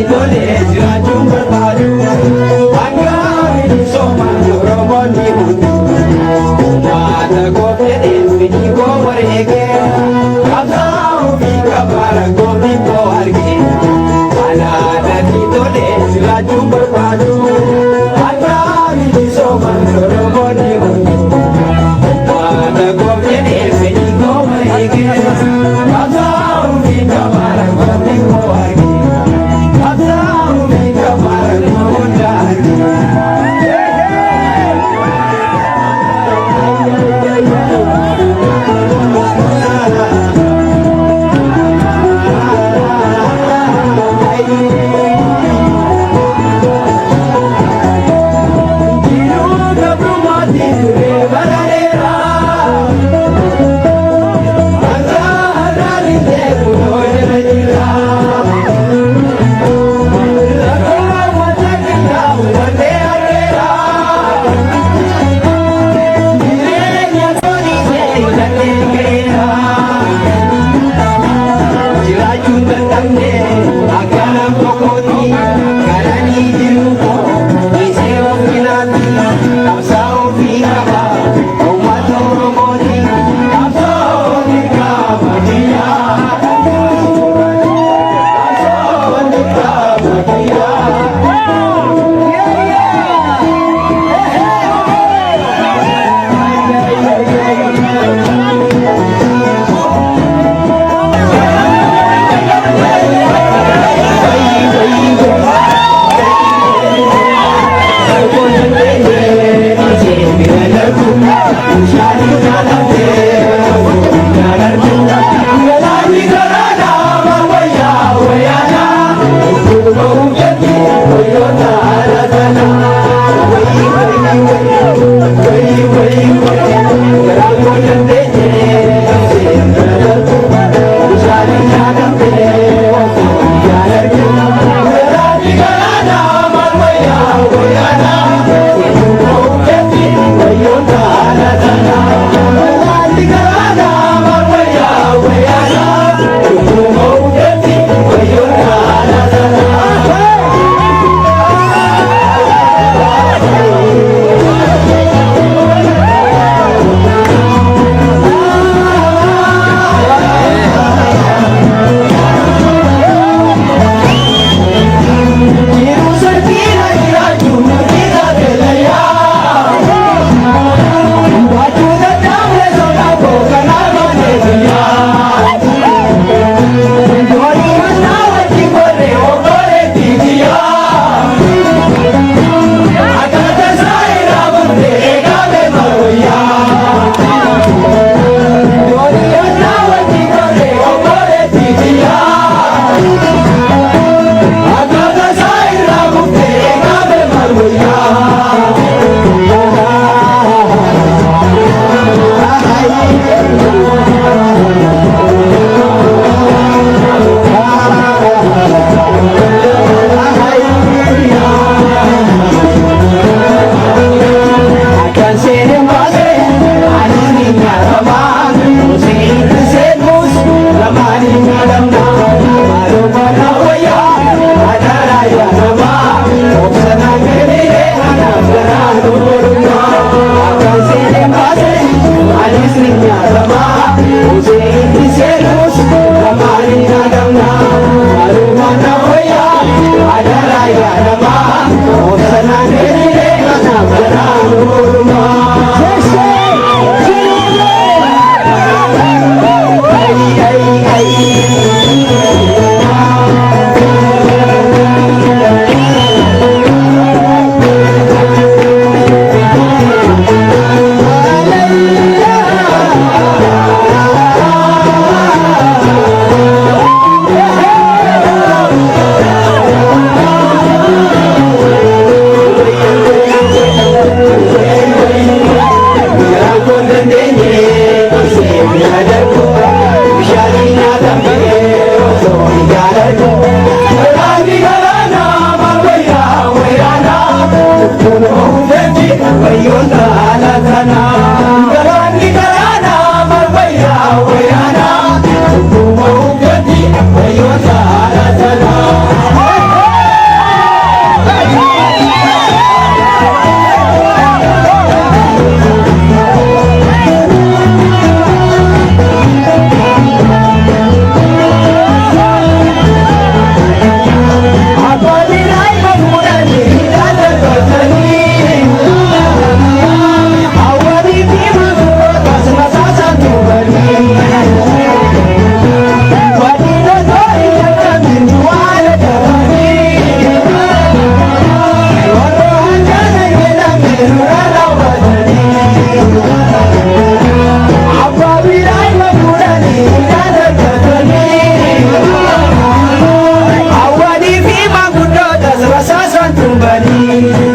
Tolee jiraachuun barbaadu. Hanga bilisoomaan Oromoonni hundi. Uummata koo fedhee fedhii koo wareegee. Qabsaa'uu fi qabaa goonni koo argee. Anaanatti tolee jiraachuun barbaadu. Hanga bilisoomaan Oromoonni hundi. Uummata koo fedhee fedhii koo wareegee. Qabsaa'uu fi qabaa goonni koo argee. Qabsaa'uu fi qabaa goonni argee. Jiruu gabrummaatti turee bara dheeraa. Hanga har'aallee kunoo jala jira. Rakkoo wanta qindaa'u wantee argeera. Jireenya toliisee hidhatee ka'eera. Jiraachuun dadhabne akka nam tokkooti. Galanii jiru koo dhiisee of finaatti. Qabsaa'uu fi qaba uummata Oromooti. Qabsoon dirqama biyyaa. Qabsoon dirqama biyyaa. Awwaalii fi maanguddootas rasaasaan tumbanii.